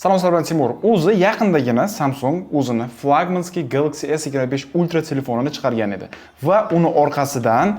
Salom, sizlar bilan Timur. O'zi yaqindagina Samsung o'zini флагманский Galaxy S25 Ultra telefonini chiqargan edi va uni orqasidan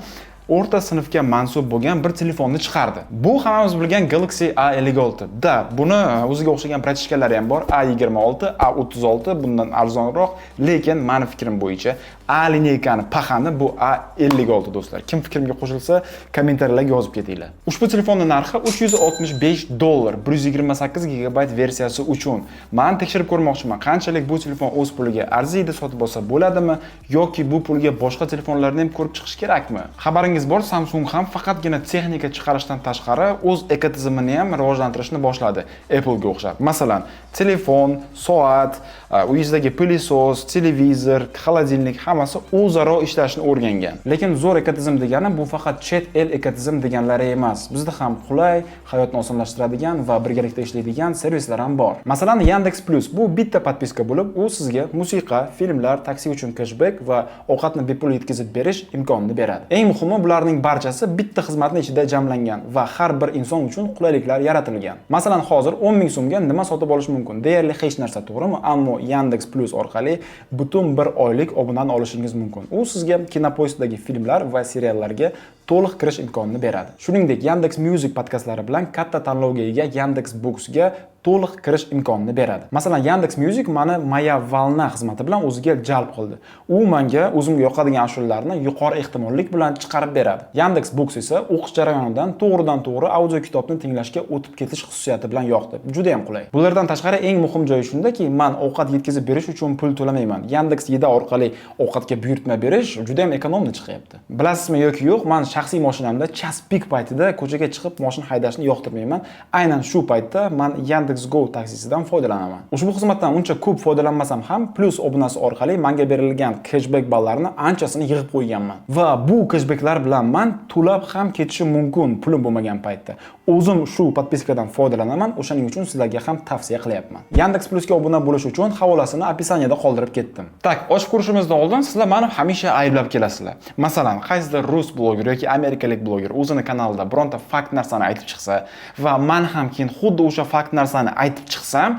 o'rta sinfga mansub bo'lgan bir telefonni chiqardi. Bu hammamiz bilgan Galaxy A56. Да, buni o'ziga o'xshagan братишка lari ham bor. A26, A36 bundan arzonroq, lekin mani fikrim bo'yicha A линейка ni пахан i bu A56, do'stlar. Kim fikrimga qo'shilsa, kommentariyalarga yozib ketinglar. Ushbu telefonni narxi 365 dollar, 128 gigabayt versiyasi uchun. Men tekshirib ko'rmoqchiman, qanchalik bu telefon o'z puliga arziydi, sotib olsa bo'ladimi yoki bu pulga boshqa telefonlarni ham ko'rib chiqish kerakmi? Xabaringiz bor, Samsung ham faqatgina texnika chiqarishdan tashqari o'z ekotizimini ham rivojlantirishni boshladi Applega o'xshab. Masalan, telefon, soat, uyingizdagi пылесос, televizor, холодильник hammasi o'zaro ishlashni o'rgangan. Lekin zo'r ekotizim degani bu faqat chet el ekotizim deganlari emas. Bizda ham qulay, hayotni osonlashtiradigan va birgalikda ishlaydigan servislar ham bor. Masalan, Yandex Plus bu bitta подписка bo'lib, u sizga musiqa, filmlar, taksi uchun keshbek va ovqatni bepul yetkazib berish imkonini beradi. Eng muhimi, bularning barchasi bitta xizmatni ichida jamlangan va har bir inson uchun qulayliklar yaratilgan. Masalan, hozir 10 ming so'mga nima sotib olish mumkin? Deyarli hech narsa, to'g'rimi? Ammo Yandex Plus orqali butun bir oylik obunani olishingiz mumkin. U sizga Kinopoiskdagi filmlar va seriallarga to'liq kirish imkonini beradi. Shuningdek, Yandex Music podkastlari bilan katta tanlovga ega Yandex Booksga to'liq kirish imkonini beradi. Masalan, Yandex Music mani Моя Волна xizmati bilan o'ziga jalb qildi. U menga o'zimga yoqadigan ashulalarni yuqori ehtimollik bilan chiqarib beradi. Yandex Books esa o'qish jarayonidan to'g'ridan to'g'ri audio kitobni tinglashga o'tib ketish xususiyati bilan yoqdi. Juda ham qulay. Bulardan tashqari, eng muhim joyi shundaki, man ovqat yetkazib berish uchun pul to'lamayman. Yandex Еда orqali ovqatga buyurtma berish juda ham экономный chiqyapti. Bilasizmi yoki yo'q, man shaxsiy mashinamda час пик paytida ko'chaga chiqib mashina haydashni yoqtirmayman. Aynan shu paytda man Yandex Go taksisidan foydalanaman. Ushbu xizmatdan uncha ko'p foydalanmasam ham, Plus obunasi orqali menga berilgan keshbek ballarini anchasini yig'ib qo'yganman. Va bu keshbeklar bilan man to'lab ham ketishim mumkin pulim bo'lmagan paytda. O'zim shu подписка dan foydalanaman, o'shaning uchun sizlarga ham tavsiya qilyapman. Yandex Plusga obuna bo'lish uchun havolasini описание da qoldirib ketdim. Так, ochib ko'rishimizdan oldin sizlar mani hamisha ayblab kelasizlar. Masalan, qaysidir rus bloger yoki amerikalik bloger o'zini kanalida bironta fakt narsani aytib chiqsa va man ham keyin xuddi o'sha fakt narsani aytib chiqsam,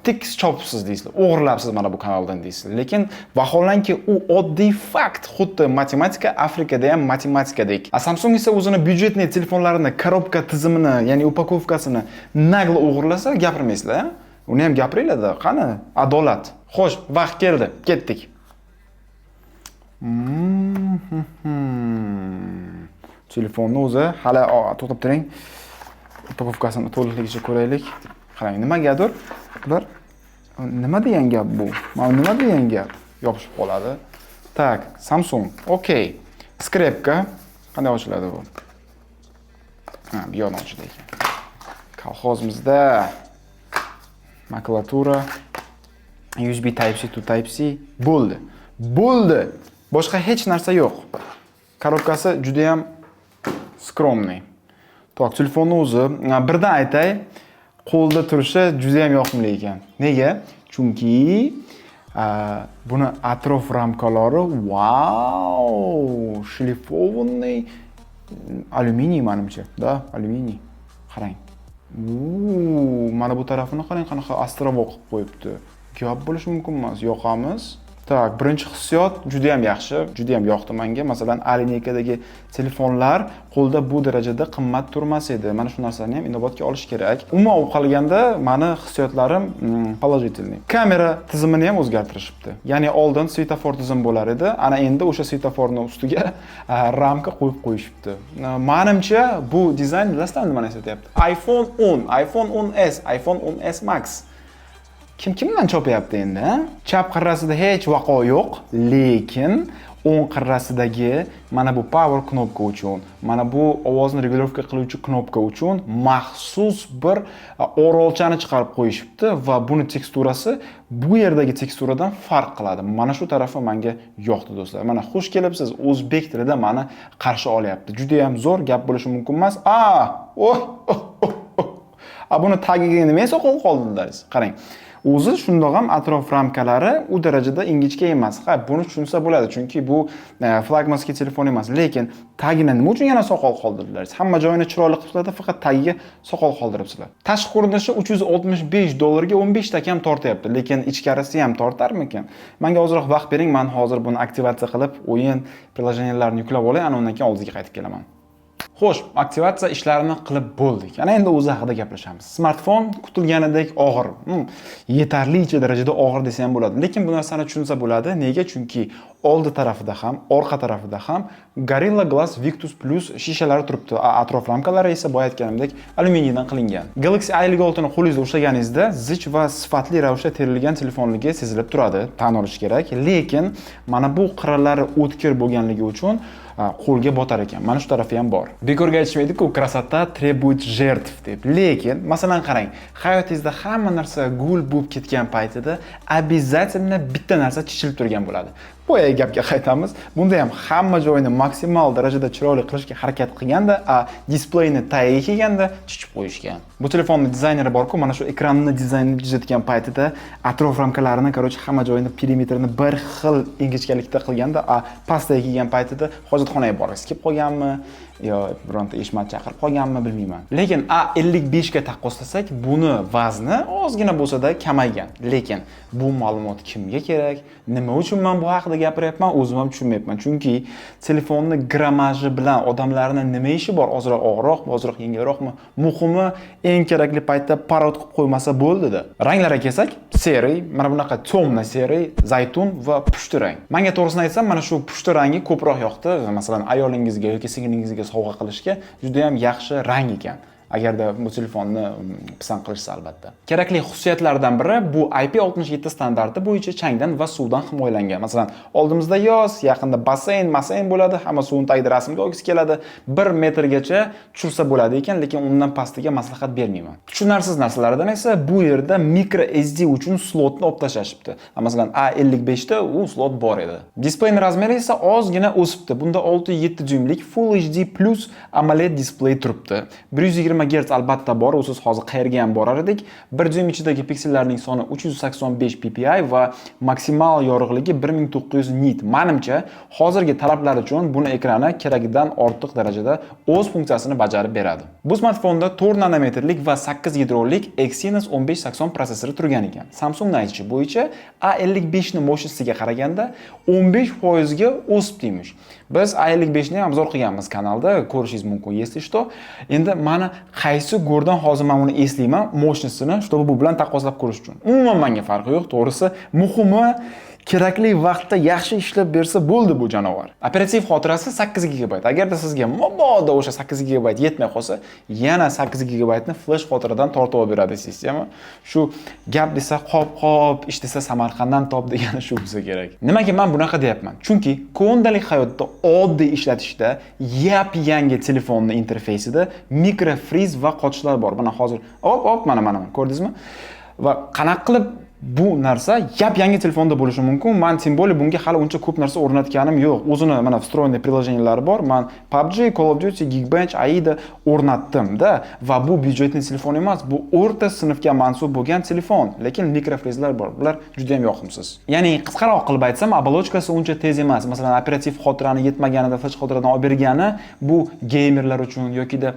tekis chopibsiz deysizlar, o'g'irlabsiz mana bu kanaldan deysizlar. Lekin vaholanki u oddiy fakt, xuddi matematika Afrikada ham matematikadek. А Samsung esa o'zini бюджетный telefonlarini коробка tizimini, ya'ni упаковка sini нагло o'g'irlasa, gapirmaysizlar, a? Uni ham gapiringlar-da, qani adolat? Xo'sh, vaqt keldi, ketdik. Telefonni o'zi hali to'xtab turing. Упаковка sini to'liqligicha ko'raylik. Qarang, nimagadir bular nima degan gap bu? Mana nima degan gap? Yopishib qoladi. Так, Samsung. Okey. Скрепка. Qanday ochiladi bu? Ha, bu yoqdan ochiladi ekan. Kolxozimizda makulatura, USB Type C to Type C bo'ldi. Bo'ldi. Boshqa hech narsa yo'q. Коробка si juda ham скромный. Так, telefonni o'zi birdan aytay, qo'lda turishi juda ham yoqimli ekan. Nega? Chunki buni atrof ramkalari, vau, шлифованный alyuminiy manimcha. Да, alyuminiy. Qarang. Mana bu tarafini qarang, qanaqa островок qilib qo'yibdi. Gap bo'lishi mumkin emas. Yoqamiz. Так, birinchi hissiyot juda ham yaxshi, juda ham yoqdi menga. Masalan, A линейка dagi telefonlar qo'lda bu darajada qimmat turmas edi. Mana shu narsani ham inobatga olish kerak. Umuman olib qolganda mani hissiyotlarim положительный. Kamera tizimini ham o'zgartirishibdi. Ya'ni oldin svetofor tizim bo'lar edi, ana endi o'sha svetoforni ustiga ramka qo'yib qo'yishibdi. Manimcha bu dizayn, bilasizlar, nimani eslatyapti? iPhone 10, iPhone 10s, iPhone 10s Max. Kim kimdan chopyapti endi, a? Chap qirrasida hech vaqo yo'q, lekin o'ng qirrasidagi mana bu power knopka uchun, mana bu ovozni регулировка qiluvchi knopka uchun maxsus bir orolchani chiqarib qo'yishibdi va buni teksturasi bu yerdagi teksturadan farq qiladi. Mana shu tarafi menga yoqdi, do'stlar. Mana, xush kelibsiz, o'zbek tilida mani qarshi olyapti. Juda ham zo'r, gap bo'lishi mumkin emas. A, oh, oh, oh, oh. A buni tagiga nima soqol qoldilaringiz? Qarang. O'zi shundoq ham atrof ramkalari u darajada ingichka emas. Ha, buni tushunsa bo'ladi, chunki bu флагманский telefon emas, lekin tagini nima uchun yana soqol qoldirdilar? Hamma joyini chiroyli qilibsizlar, faqat tagiga soqol qoldiribsizlar. Tashqi ko'rinishi 365 dollarga 15 ta kam tortyapti, lekin ichkarisi ham tortarmikan? Menga ozroq vaqt bering, man hozir buni aktivatsiya qilib, o'yin приложения larini yuklab olay, ana undan keyin oldingizga qaytib kelaman. Xo'sh, aktivatsiya ishlarini qilib bo'ldik. Ana endi o'zi haqida gaplashamiz. Smartfon kutilganidek og'ir. Yetarlicha darajada og'ir desa ham bo'ladi. Lekin bu narsani tushunsa bo'ladi. Nega? Chunki oldi tarafida ham, orqa tarafida ham Gorilla Glass Victus Plus shishalari turibdi. Atrof ramkalari esa, boya aytganimdek, alyuminiydan qilingan. Galaxy A56 ni qo'lingizda ushlaganingizda zich va sifatli ravishda terilgan telefonligi sezilib turadi, tan olish kerak. Lekin mana bu qirralari o'tkir bo'lganligi uchun qo'lga botar ekan. Mana shu tarafi ham bor. Bekorga aytishmaydi-ku, "Красота требует жертв" deb. Lekin, masalan, qarang, hayotingizda hamma narsa gul bo'lib ketgan paytida обязательно bitta narsa chichilib turgan bo'ladi. Boyagi gapga qaytamiz. Bunda ham hamma joyini maksimal darajada chiroyli qilishga harakat qilganda, a displeyni tagiga kelganda chichib qo'yishgan. Bu telefonni dizayneri bor-ku, mana shu ekranni dizaynini tuzayotgan paytida atrof ramkalarini, короче, hamma joyini perimetrini bir xil ingichkalikda qilganda, a pastaga kelgan paytida hojatxonaga borgisi kelib qolganmi yo bironta eshmat chaqirib qolganmi, bilmayman. Lekin A55 ga taqqoslasak, buni vazni ozgina bo'lsa-da kamaygan. Lekin bu ma'lumot kimga kerak? Nima uchun men bu haqida gapiryapman, o'zim ham tushunmayapman. Chunki telefonni grammaji bilan odamlarni nima ishi bor? Ozroq og'irroqmi, ozroq yengilroqmi? Muhimi, eng kerakli paytda parod qilib qo'ymasa bo'ldi-da. Ranglarga kelsak, серый, mana bunaqa темно серый, zaytun va pushti rang. Menga to'g'risini aytsam, mana shu pushti rangi ko'proq yoqdi. Masalan, ayolingizga yoki singlingizga sovg'a qilishga juda ham yaxshi rang ekan. Agarda bu telefonni pisand qilishsa, albatta. Kerakli xususiyatlardan biri bu IP67 standarti bo'yicha changdan va suvdan himoyalangan. Masalan, oldimizda yoz, yaqinda basseyn, maseyn bo'ladi, hamma suvni tagida rasmga olgisi keladi. 1 metrgacha tushirsa bo'ladi ekan, lekin undan pastiga maslahat bermayman. Tushunarsiz narsalardan esa bu yerda micro SD uchun slotni olib tashlashibdi. Masalan, A55 da u slot bor edi. Displeyning razmeri esa ozgina o'sibdi. Bunda 6.7 dyuymlik Full HD Plus AMOLED displey turibdi. 120 Hz albatta bor, usiz hozir qayerga ham borar edik. 1 dyuym ichidagi piksellarning soni 385 ppi va maksimal yorug'ligi 1900 nit. Manimcha, hozirgi talablar uchun buni ekrani keragidan ortiq darajada o'z funksiyasini bajarib beradi. Bu smartfonda 4 nanometrlik va 8 yadrolik Exynos 1580 protsessori turgan ekan. Samsung aytishi bo'yicha A55 ni мощность iga qaraganda 15% ga o'sib deymish. Biz A55 ni ham обзор qilganmiz kanalda, ko'rishingiz mumkin, если что. Endi mani qaysi go'rdan hozir men uni eslayman, мощность ini, чтобы bu bilan taqqoslab ko'rish uchun. Umuman menga farqi yo'q, to'g'risi. Muhimi, kerakli vaqtda yaxshi ishlab bersa bo'ldi bu jonivor. Operativ xotirasi 8 GB. Agarda sizga mabodo o'sha 8 GB yetmay qolsa, yana 8 GB ni flash xotiradan tortib olib beradi sistema. Shu gap desa qop-qop, ish desa Samarqanddan top degani shu bo'lsa kerak. Nimaga men bunaqa deyapman? Chunki kundalik hayotda oddiy ishlatishda yap-yangi telefonni interfeysida микро фриз va qochishlar bor. Mana hozir op op, mana mana ko'rdingizmi? Va qanaqa qilib bu narsa yap-yangi telefonda bo'lishi mumkin? Man тем более bunga hali uncha ko'p narsa o'rnatganim yo'q. O'zini mana встроенный приложения lari bor. Man PUBG, Call of Duty, Geekbench, AIDA o'rnatdim-da va bu бюджетный telefon emas, bu o'rta sinfga mansub bo'lgan telefon, lekin микрофриз lar bor. Bular juda ham yoqimsiz. Ya'ni qisqaroq qilib aytsam, оболочка si uncha tez emas. Masalan, operativ xotirani yetmaganida flash xotiradan olib bergani bu geymerlar uchun yokida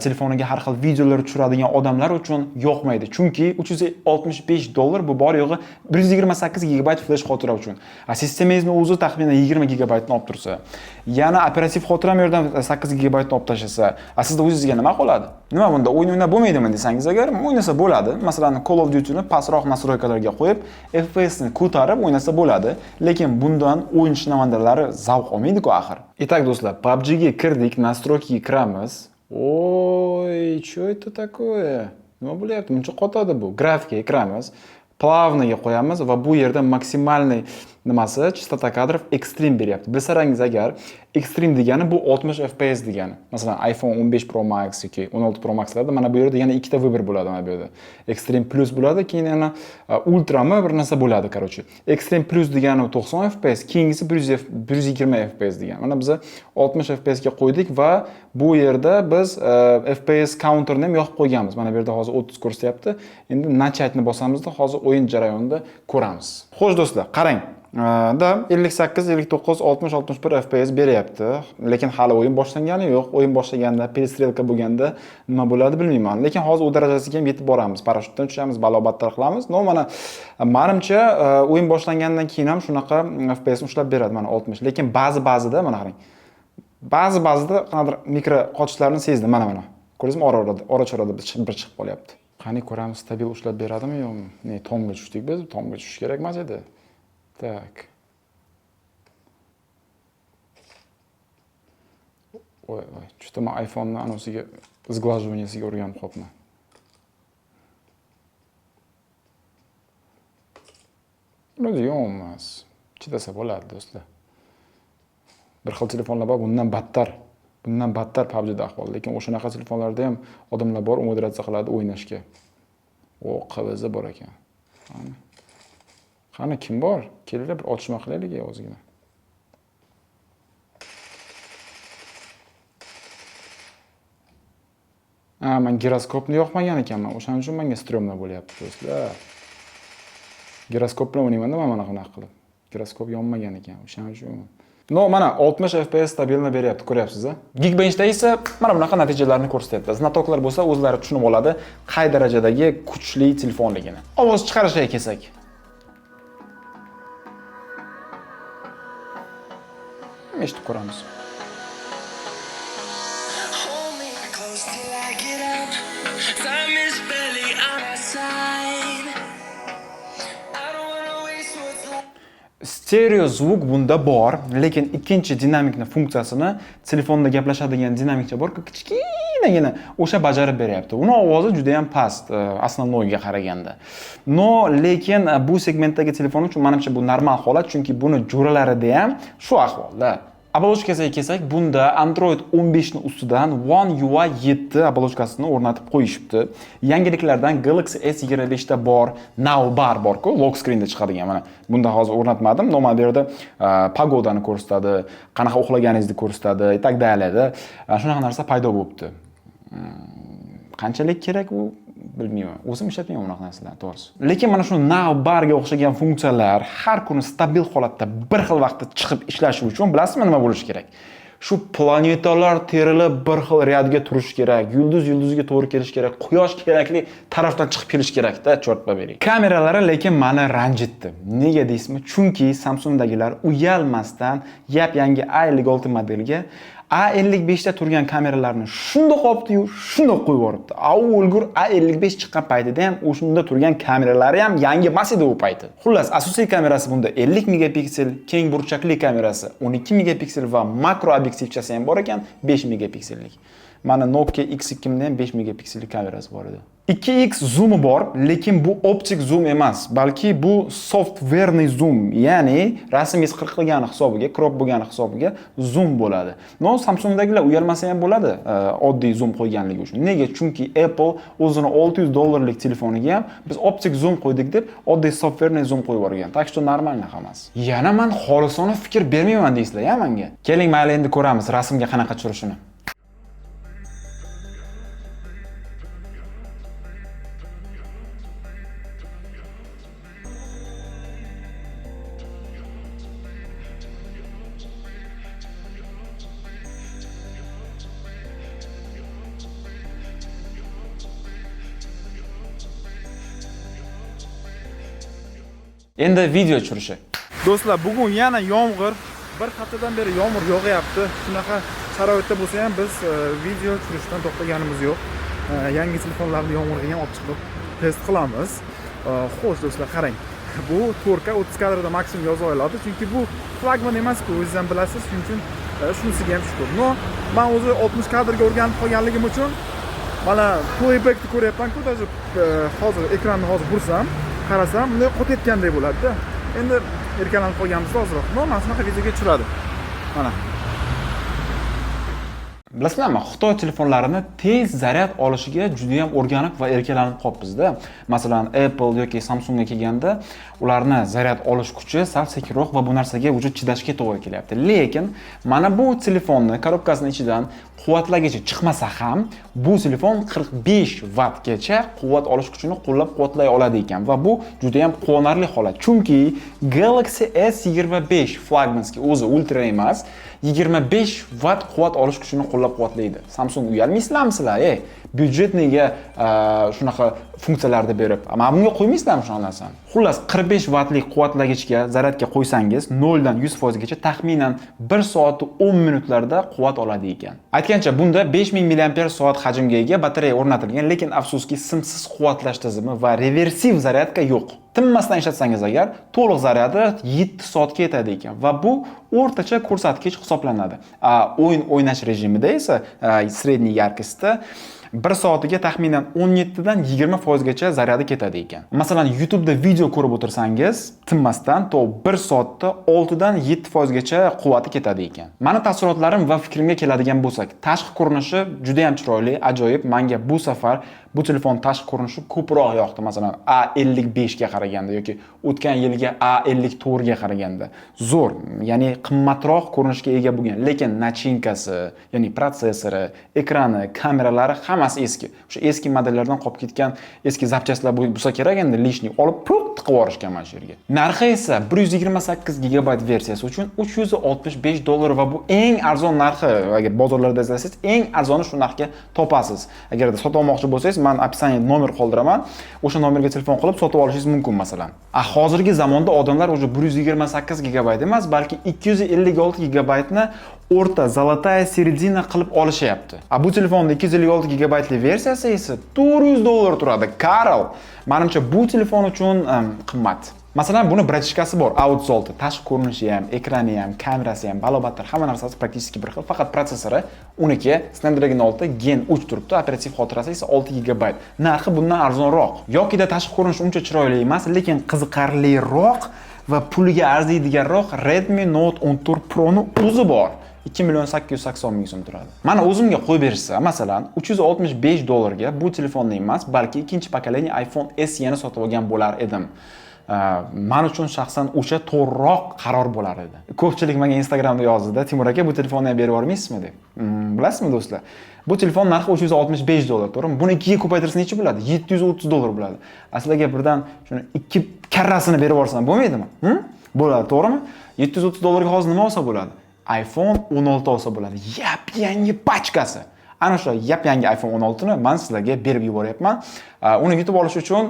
telefoniga har xil videolar tushiradigan odamlar uchun yoqmaydi. Chunki 365 dollar bu bor yo'g'i 128 gigabayt flash xotira uchun. A sistemangizni o'zi taxminan 20 gigabaytni olib tursa, yana operativ xotira ham yerdan 8 gigabaytni olib tashlasa, a sizda o'zingizga nima qoladi? Nima, bunda o'yin o'ynab bo'lmaydimi desangiz agar, o'ynasa bo'ladi. Masalan, Call of Duty'ni pastroq настройка larga qo'yib, FPS ni ko'tarib o'ynasa bo'ladi. Lekin bundan o'yin shinavandalari zavq olmaydi-ku axir. Итак, do'stlar, PUBG ga kirdik, настройка ga kiramiz. Ой, что это такое? Nima bo'lyapti? Buncha qotadi bu. Grafikaga kiramiz. Плавный ga qo'yamiz va bu yerda максимальный Nimasi? Частота кадров extreme beryapti. Bilsalaringiz agar, extreme degani bu 60 FPS degani. Masalan, iPhone 15 Pro Max yoki 16 Pro Maxlarda mana bu yerda yana ikkita выбор bo'ladi mana bu yerda. Extreme Plus bo'ladi, keyin yana Ultrami bir narsa bo'ladi, короче. Extreme Plus degani 90 FPS, keyingisi 120 FPS degani. Mana biz 60 FPS ga qo'ydik va bu yerda biz FPS counterni ham yoqib qo'yganmiz. Mana bu yerda hozir 30 ko'rsatyapti. Endi начать ni bosamizda hozir o'yin jarayonida ko'ramiz. Xo'sh do'stlar, qarang. Da 58, 59, 60, 61 FPS beryapti. Lekin hali o'yin boshlangani yo'q. O'yin boshlaganda, перестрелка bo'lganda nima bo'ladi bilmayman. Lekin hozir u darajasiga ham yetib boramiz. Parashyutdan tushamiz, balo-battar qilamiz. Но, mana menimcha o'yin boshlangandan keyin ham shunaqa FPS ushlab beradi mana 60. Lekin ba'zi-ba'zida mana qarang. Ba'zi-ba'zida qanaqadir mikro qochishlarni sezdim mana mana. Ko'rdingizmi? Ora-orada, ora-chorada bir chiqib qolyapti. Qani ko'ramiz, stabil ushlab beradimi yo'qmi? Ne, tomga tushdik biz. Tomga tushish kerak emas edi. Так. Voy, voy, juda man iPhone'ni anosiga сглаживание siga o'rganib qolibman. Вроде yomon emas. Chidasa bo'ladi, do'stlar. Bir xil telefonlar bor, bundan battar. Bundan battar PUBG'da ahvol. Lekin o'shanaqa telefonlarda ham odamlar bor, умудряться qiladi o'ynashga. O, QVZ bor ekan. Qani. Qani kim bor? Kelinglar bir otishma qilaylik ozgina. Ha, men giroskopni yoqmagan ekanman. O'shaning uchun menga стрёмно bo'lyapti, do'stlar. Giroskop bilan o'ynayman-da men mana bunaqa qilib. Giroskop yonmagan ekan, o'shaning uchun. Но, mana 60 FPS stabilni beryapti, ko'ryapsiz-a? Geekbenchda esa mana bunaqa natijalarni ko'rsatyapti. Знаток lar bo'lsa o'zlari tushunib oladi qay darajadagi kuchli telefonligini. Ovoz chiqarishga kelsak. Eshitib ko'ramiz. Hold me close till I get up. Time is barely on our side. I don't wanna waste what's left. Stereo звук bunda bor, lekin ikkinchi dinamikni funksiyasini telefonda gaplashadigan dinamikcha bor-ku, kichkinagina o'sha bajarib beryapti. Uni ovozi juda ham past, основной ga qaraganda. Но, lekin bu segmentdagi telefon uchun menimcha bu normal holat, chunki buni jo'ralarida ham shu ahvolda. Оболочка siga kelsak, bunda Android 15 ni ustidan One UI 7 оболочка sini o'rnatib qo'yishibdi. Yangiliklardan Galaxy S25 da bor Now Bar bor-ku, lock screen da chiqadigan. Mana bunda hozir o'rnatmadim. Но, mana bu yerda погода ni ko'rsatadi, qanaqa uxlaganingizni ko'rsatadi, и так далее. Shunaqa narsa paydo bo'libdi. Qanchalik kerak u bilmayman. O'zim ishlatmayman unaqa narsalarni, to'g'risi. Lekin mana shu Now Barga o'xshagan funksiyalar har kuni stabil holatda bir xil vaqtda chiqib ishlashi uchun bilasizmi nima bo'lishi kerak? Shu planetalar terilib bir xil ряд ga turishi kerak, yulduz yulduzga to'g'ri kelishi kerak, quyosh kerakli tarafdan chiqib kelishi kerakda, чёрт побери. Kameralari lekin meni ranjitdi. Nega deysizmi? Chunki Samsungdagilar uyalmasdan yap-yangi A56 modelga A55 da turgan kameralarni shundoq olibdi-yu, shundoq qo'yib yuboribdi. A u o'lgur A55 chiqqan paytida ham o'shanda turgan kameralari ham yangi emas edi u payti. Xullas, asosiy kamerasi bunda 50 megapiksel, keng burchakli kamerasi 12 megapiksel va makro obyektivchasi ham bor ekan 5 megapiksellik. Mana Nokia X2 da ham 5 megapiksellik kamerasi bor edi. 2x zoomi bor, lekin bu optik zoom emas, balki bu softverniy zoom, ya'ni rasmingiz qirqilgani hisobiga, crop bo'lgani hisobiga zoom bo'ladi. Но, Samsungdagilar uyalmasa ham bo'ladi, oddiy zoom qo'yganligi uchun. Nega? Chunki Apple o'zini 600 dollarlik telefoniga ham biz optik zoom qo'ydik deb oddiy softverniy zoom qo'yib yuborgan. Так что нормально hammasi. Yana man xolisona fikr bermayman deysizlar, ya menga. Keling, mayli endi ko'ramiz rasmga qanaqa tushirishini. Endi video tushirishi. Do'stlar, bugun yana yomg'ir. Bir haftadan beri yomg'ir yog'yapti. Shunaqa sharoitda bo'lsa ham biz video tushirishdan to'xtaganimiz yo'q. Yangi telefonlarni yomg'irga ham olib chiqib test qilamiz. Xo'sh do'stlar, qarang. Bu 4K 30 kadrda maksimum yoza oladi, chunki bu flagman emas-ku, o'zingiz ham bilasiz. Shuning uchun shunisiga ham shukur. Но, men o'zi 60 kadrga o'rganib qolganligim uchun mana playbackni ko'ryapman-ku, даже hozir ekranni hozir bursam, qarasam, bunday qotayotgandek bo'ladi-da. Endi Erkalanib qolganmiz ozroq. Но, mana shunaqa videoga tushiradi. Mana. Bilasizlarmi, Xitoy telefonlarini tez zaryad olishiga juda ham o'rganib va erkalanib qolibmiz-da. Masalan, Apple yoki Samsungga kelganda ularni zaryad olish kuchi sal sekinroq va bu narsaga уже chidashga to'g'ri kelyapti. Lekin mana bu telefonni korobkasini ichidan quvvatlagichi chiqmasa ham, bu telefon 45 vattgacha quvvat olish kuchini qo'llab-quvvatlay oladi ekan va bu juda ham quvonarli holat. Chunki Galaxy S25 флагманский o'zi ultra emas, 25 vatt quvvat olish kuchini qo'llab-quvvatlaydi. Samsung uyalmaysizlarmi sizlar? Ey, бюджетный ga shunaqa funksiyalarni berib, mana bunga qo'ymaysizlarmi shunaqa narsani? Xullas, 45 vattlik quvvatlagichga zaryadga qo'ysangiz, 0 dan 100% gacha taxminan 1 soat 10 minutlarda quvvat oladi ekan. Aytgancha, bunda 5000 mAh hajmga ega batareya o'rnatilgan, lekin afsuski simsiz quvvatlash tizimi va reversiv zaryadka yo'q. Tinmasdan ishlatsangiz agar, to'liq zaryadi 7 soatga yetadi ekan va bu o'rtacha ko'rsatkich hisoblanadi. O'yin o'ynash rejimida esa, средний яркость da 1 soatiga taxminan 17 dan 20% gacha zaryadi ketadi ekan. Masalan, YouTube'da video ko'rib o'tirsangiz, tinmasdan to 1 soatda 6 dan 7% gacha quvvati ketadi ekan. Mani taassurotlarim va fikrimga keladigan bo'lsak, tashqi ko'rinishi juda ham chiroyli, ajoyib. Menga bu safar bu telefon tashqi ko'rinishi ko'proq yoqdi. Masalan, A55 ga qaraganda yoki o'tgan yilgi A54 ga qaraganda zo'r, ya'ni qimmatroq ko'rinishga ega bo'lgan, lekin начинка si, ya'ni protsessori, ekrani, kameralari hammasi eski. O'sha eski modellardan qolib ketgan eski запчасть lar bo'lsa kerak, endi лишний olib pul tiqib yuborishgan mana shu yerga. Narxi esa 128 gigabayt versiyasi uchun 365 dollar va bu eng arzon narxi. Agar bozorlarda izlasangiz, eng arzoni shu narxga topasiz. Agarda sotib olmoqchi bo'lsangiz, men описание nomer qoldiraman. O'sha nomerga telefon qilib sotib olishingiz mumkin masalan. Hozirgi zamonda odamlar уже 128 gigabayt emas, balki 256 gigabaytni o'rta золотая середина qilib olishyapti. Bu telefonni 256 gigabaytli versiyasi esa 400 dollar turadi. Karl, menimcha bu telefon uchun qimmat. Masalan, buni братишка si bor, A36. Tashqi ko'rinishi ham, ekrani ham, kamerasi ham, balobatlar hamma narsasi практически bir xil, faqat protsessori uniki Snapdragon 6 Gen 3 turibdi, operativ xotirasi esa 6 GB. Narxi bundan arzonroq. Yokida tashqi ko'rinishi uncha chiroyli emas, lekin qiziqarliroq va puliga arziydiganroq Redmi Note 14 Pro ni o'zi bor. 2 million 880 ming so'm turadi. Mana o'zimga qo'yib berishsa, masalan, 365 dollarga bu telefonni emas, balki ikkinchi поколение iPhone SE ni sotib olgan bo'lar edim. Men uchun shaxsan o'sha to'g'riroq qaror bo'lar edi. Ko'pchilik menga Instagramda yozdida, Timur aka, bu telefonni ham berib yubormaysizmi deb. Bilasizmi do'stlar? Bu telefon narxi 365 dollar, to'g'rimi? Buni ikkiga ko'paytirsa necha bo'ladi? 730 dollar bo'ladi. Sizlarga birdan shuni ikki karrasini berib yuborsam bo'lmaydimi? Bo'ladi, to'g'rimi? 730 dollarga hozir nima olsa bo'ladi? iPhone 16 olsa bo'ladi. Yap-yangi pachkasi. Ana shu yap-yangi iPhone 16 ni men sizlarga berib yuboryapman. Uni yutib olish uchun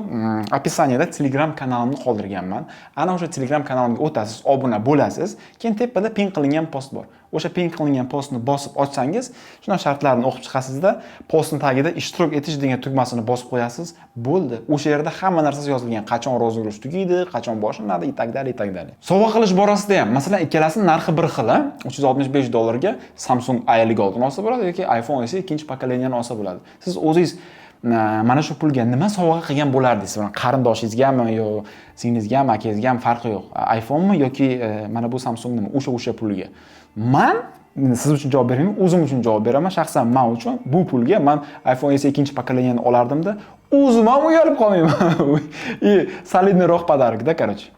описание da Telegram kanalimni qoldirganman. Ana o'sha Telegram kanalimga o'tasiz, obuna bo'lasiz. Keyin tepada pin qilingan post bor. O'sha pin qilingan postni bosib ochsangiz, shundan shartlarni o'qib chiqasizda, postni tagida ishtirok etish degan tugmasini bosib qo'yasiz. Bo'ldi. O'sha yerda hamma narsasi yozilgan. Qachon розыгрыш tugaydi, qachon boshlanadi, и так далее, и так далее. Sovg'a qilish borasida ham, masalan, ikkalasining narxi bir xil, 365 dollarga Samsung A56 olsa bo'ladi yoki iPhone esa ikkinchi поколение ni olsa bo'ladi. Siz o'zingiz mana shu pulga nima sovg'a qilgan bo'lardingiz? Mana qarindoshingizgami yo singlingizgami, akangizgami farqi yo'q. iPhone'mi yoki mana bu Samsung'nimi o'sha pulga? Man siz uchun javob bermayman, o'zim uchun javob beraman. Shaxsan men uchun bu pulga man iPhone SE ikkinchi поколение ni olardimda, o'zim ham uyalib qolmayman. И солидный roq подарок da, короче.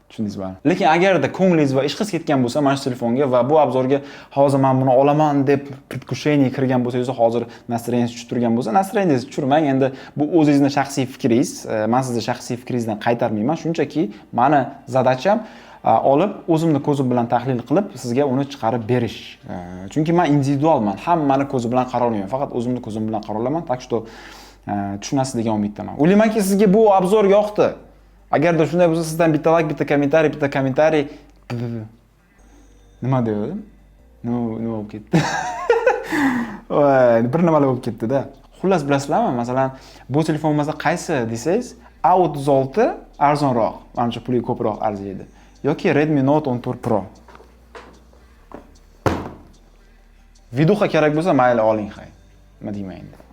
Tushundingizmi? Lekin agarda ko'nglingiz va ishqingiz ketgan bo'lsa mana shu telefonga va bu обзор ga hozir men buni olaman deb предвкушение kirgan bo'lsangiz, hozir настроение tushib turgan bo'lsa, настроение tushirmang. Endi bu o'zingizni shaxsiy fikringiz. Men sizni shaxsiy fikringizdan qaytarmayman. Shunchaki mani задача m olib o'zimni ko'zim bilan tahlil qilib sizga uni chiqarib berish. Chunki men individualman, hammani ko'zi bilan qarolmayman, faqat o'zimni ko'zim bilan qarolaman. Так что tushunasiz degan umiddaman. O'ylaymanki, sizga bu обзор yoqdi. Agarda shunday bo'lsa, sizdan bitta like, bitta kommentariy, bitta kommentariy. Nima degandim? Nima bo'lib ketdi? Voy, bir nimalar bo'lib ketdi-da. Xullas, bilasizlarmi, masalan, bu telefon bo'lmasa qaysi desangiz, A36 arzonroq, manimcha puliga ko'proq arziydi. Yoki Redmi Note 14 Pro. Видуха kerak bo'lsa, mayli oling hay. Nima deyman endi.